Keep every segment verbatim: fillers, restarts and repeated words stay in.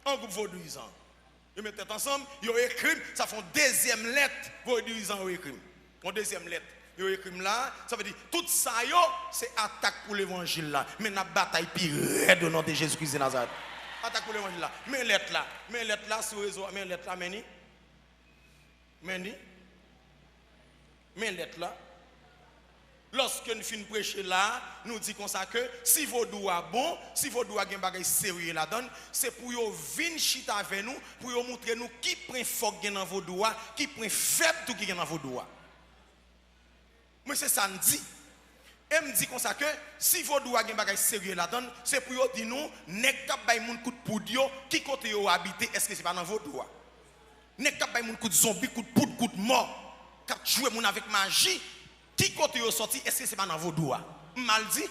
An gwoup vodouyizan. Yo met tèt ansanm, yo ekri m, sa fè yon dezyèm lèt vodouyizan yo ekri m. Yon dezyèm lèt. Yo ekri m la, sa vle di, tout sa yo, se atak pou levanjil la. Men n ap batay pi rèd o non de Jezi Kris de Nazarèt. Atak pou levanjil la. Men lèt la. Men lèt la sou rezo a. Men lèt la, men ni. Men ni. Men lèt la. Lòske n fin preche la, nou di konsa ke si vodou a bon, si vodou a gen bagay serye ladan l, se pou yo vin chita avè nou, pou yo moutre nou ki pwen fò k gen nan vodou a, ki pwen fèb tou ki gen nan vodou a. Mwen, se sa m di. E m di konsa ke si vodou a gen bagay serye ladan l, se pou yo di nou, nèg k ap bay moun kout poud yo, ki kote yo abite, èske se pa nan vodou a? Nèg k ap bay moun kout zonbi, kout poud, kout mò, k ap tchwe moun avèk maji, ki kote yo sòti? Èske se pa nan vodou a? M mal di?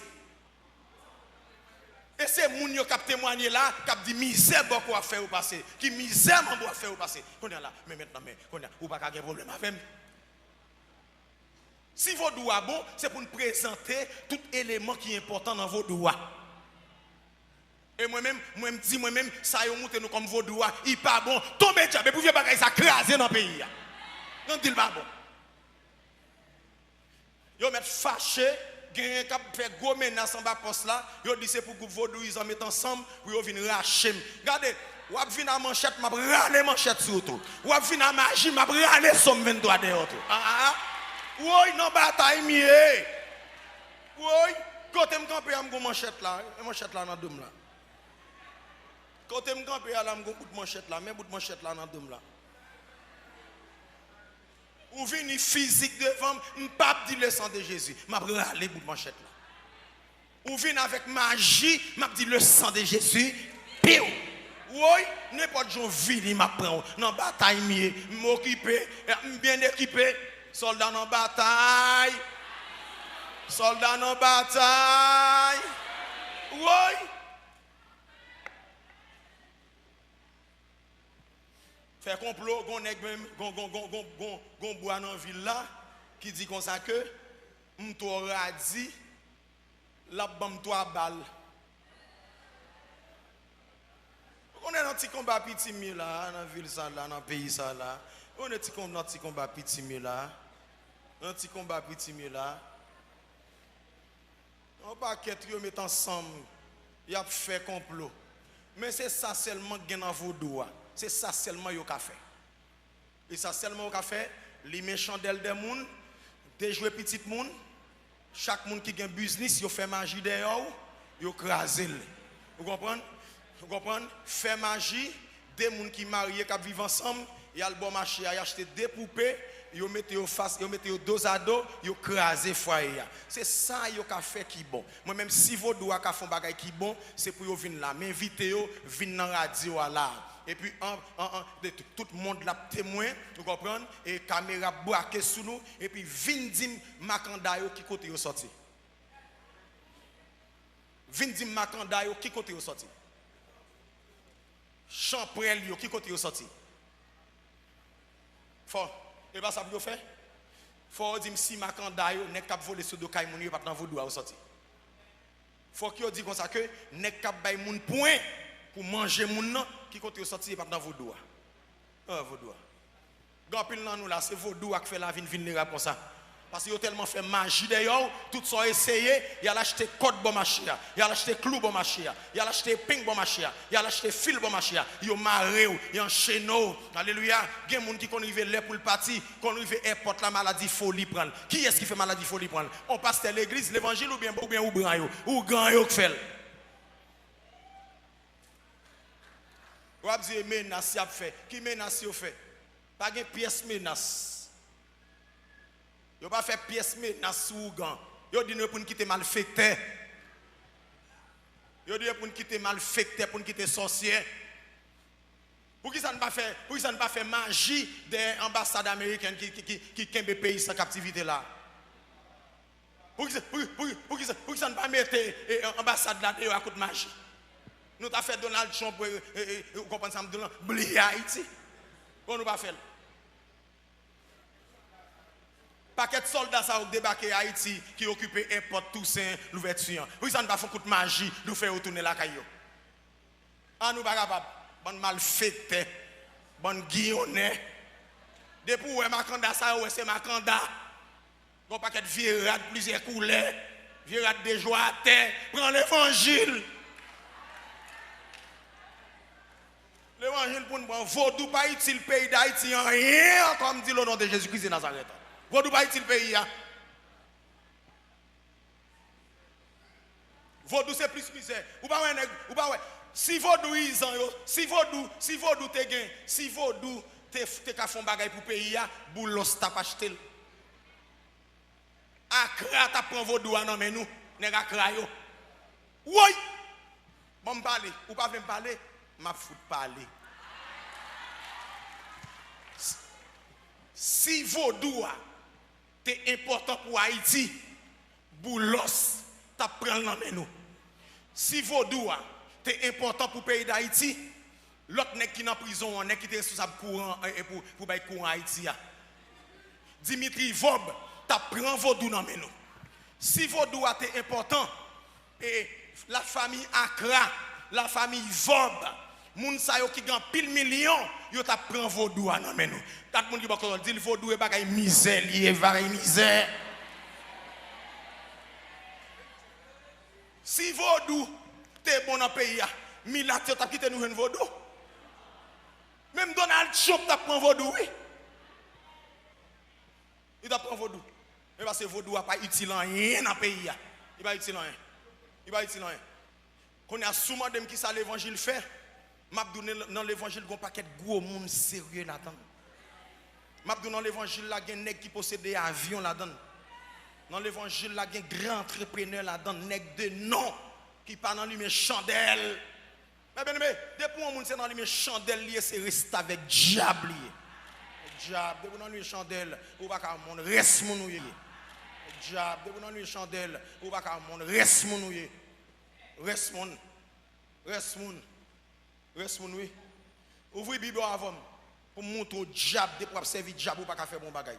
E se moun yo k ap temwanye la, k ap di mizè bòkò ap fè yo pase, ki mizè manbo ap fè yo pase. Kounye a la, men mentnan, men, kounye a, ou pa ka gen pwoblèm avè m. Si vodou a bon, se pou n prezante tout eleman ki enpòtan nan vodou a. E mwen menm, mwen m di mwen menm, sa yo moutre nou kòm vodou a, li pa bon. Tonbe dyab, epi vye bagay sa kraze nan peyi a. Nan di l pa bon. Yo mèt fache, genyen k ap fè gwo menas anba pòs la, yo di se pou gwoup vodouyizan met ansanm pou yo vin rache m. Gade, w ap vin a manchèt, m ap rale manchèt sou ou tou. W ap vin a maji, m ap rale Sòm venntwa dèyè w tou. Ah, ah, ah. Woy, nan batay m ye. Woy, kote m kanpe a, m gon manchèt la, wi. E manchèt la nan do m la. Kote m kanpe a la, m gon bout manchèt la, men bout manchèt la nan do m la. Ou vini fizik devan m, m p ap di le sang de Jésus, m ap rale bout manchèt la. Ou vin avèk maji, m ap di le sang de Jésus, piw! Woy, nenpòt jan w vini, m ap pran w. Nan batay m ye, m okipe, m byen ekipe. Sòlda nan batay. Sòlda nan batay. Woy! Fè konplo, gon nèg menm, gon, gon, gon, gon, gon, gon bwa nan vil la ki di konsa ke m twò radi, l ap ban m twa bal. Ou konnen nan ti konba piti m ye la, nan vil sa la, nan peyi sa la. Ou konnen ti kon-, nan ti konba piti m ye la. Nan ti konba piti m ye la. Yon pakèt yo met ansanm, y ap fè konplo. Men se sa sèlman k gen nan vodou a. Se sa sèlman yo ka fè. E sa sèlman yo ka fè, limen chandèl dè moun, dejwe pitit moun, chak moun ki gen biznis, yo fè maji dèyè w, yo kraze l. Ou konprann? Ou konprann? Fè maji, de moun ki marye, k ap viv ansanm, y al bò mache a, y achte de poupe, yo mete yo fas, yo mete yo dozado, yo kraze fwaye a. Se sa yo ka fè ki bon. Mwen menm, si vodou a ka fè yon bagay ki bon, se pou yo vin la. M envite yo vin nan radyo a la. Epi, an, an, an, de, tout, tout mond la ap temwen, ou konprann? E kamera ap brake sou nou, epi vin di m makanda yo ki kote yo sòti. Vin di m makanda yo ki kote yo sòti. Chanpwèl yo ki kote yo sòti. Fò, e pa sa pou yo fè? Fò yo di m si makanda yo, nèg k ap vole sou do kay moun yo, yo pa t nan vodou a yo sòti. Fòk yo di konsa ke nèg k ap bay moun pwen pou manje moun nan, ki kote yo sòti, yo pa t nan vodou a. Ah, vodou a. Gen anpil nan nou la, se vodou a k fè lavi n vin lerab konsa. Paske yo tèlman fè maji dèyè w, tout sa w eseye, y al achte kòd bò mache a, y al achte klou bò mache a, y al achte epeng bò mache a, y al achte fil bò mache a, yo mare w, y anchene w. Alelouya! Gen moun ki konn rive lè pou l pati, konn rive èpòt la, maladi foli pran l. Kiyès ki fè maladi foli pran l? On pastè legliz, levanjil oubyen, oubyen ougan yo? Ougan yo k fè l. W ap di e menas y ap fè. Ki menas yo fè? Pa gen pyès menas. Yo pa fè pyès menas sou ougan. Yo di nou e pou n kite malfektè. Yo di e pou n kite malfektè, pou n kite sòsyè. Poukisa n pa fè, poukisa n pa fè maji dèyè anbasad amerikèn ki, ki, ki, ki kenbe peyi sa an kaptivite la? Poukisa, pou, pou, poukisa, poukisa n pa mete, e, anbasad la deyò a kout maji? Nou ta fè Donald Trump, e, e, e, ou konprann sa m di w lan, bliye Ayiti. Bon, nou pa fè l. Pakèt sòlda sa yo k debake Ayiti, ki okipe èpòt Tousen Louvèti an. Poukisa n pa fè yon kout maji, nou fè yo tounen lakay yo? An, nou pa kapab. Bann malfektè, bann giyonnen. Depi w wè makanda sa yo, wè se makanda. Gon pakèt vye rad plizyè koulè, vye rad dejwa atè. Pran levanjil. Levanjil pou n pran. Vodou pa itil peyi Dayiti anyen ankò, m di l o non de Jezi Kris de Nazarèt. Vodou pa itil peyi a. Vodou se plis mizè. Ou pa wè nèg, ou pa wè. Si vodouyizan yo, si vodou, si vodou te gen, si vodou te, te ka fè yon bagay pou peyi a, Boulos t ap achte l. Akra t ap pran vodou a nan men nou, nèg Akra yo. Woy! Ban m pale. Ou pa vle m pale? M ap fout pale. Si vodou a te enpòtan pou Ayiti, Boulos t ap pran l nan men nou. Si vodou a te enpòtan pou peyi Dayiti, lòt nèg ki nan prizon an, nèg ki te responsab kouran, e, e pou, pou bay kouran Ayiti a, Dimitri Vorbe t ap pran vodou nan men nou. Si vodou a te enpòtan, e, lafanmi Akra, lafanmi Vorbe, moun sa yo ki gen anpil milyon, yo t ap pran vodou a nan men nou. Gad moun ki bò kote w, di l vodou e bagay mizè li ye, bagay mizè. Si vodou te bon nan peyi a, milat yo t ap kite nou jwenn vodou. Menm Donald Trump t ap pran vodou, wi. Li t ap pran vodou. Men paske vodou a pa itil anyen nan peyi a. Li pa itil anyen. Li pa itil anyen. Kounye a, si w mande m kisa levanjil fè, m ap di w nan, nan levanjil gon pakèt gwo moun serye ladan l. M ap di w nan levanjil la gen nèg ki posede avyon ladan l. Nan levanjil la gen gran antreprenè ladan l, nèg de non ki pa nan limen chandèl. Men byeneme, depi yon moun se nan limen chandèl li ye, se restavèk dyab li ye. Dyab, depi w nan limen chandèl, ou pa ka moun, rès moun ou ye. Dyab, depi w nan limen chandèl, ou pa ka moun, rès moun ou ye. Rès moun. Rès moun. Rès moun, wi. Ouvri Bib ou avè m pou m montre w dyab, depi w ap sèvi dyab, ou pa ka fè bon bagay.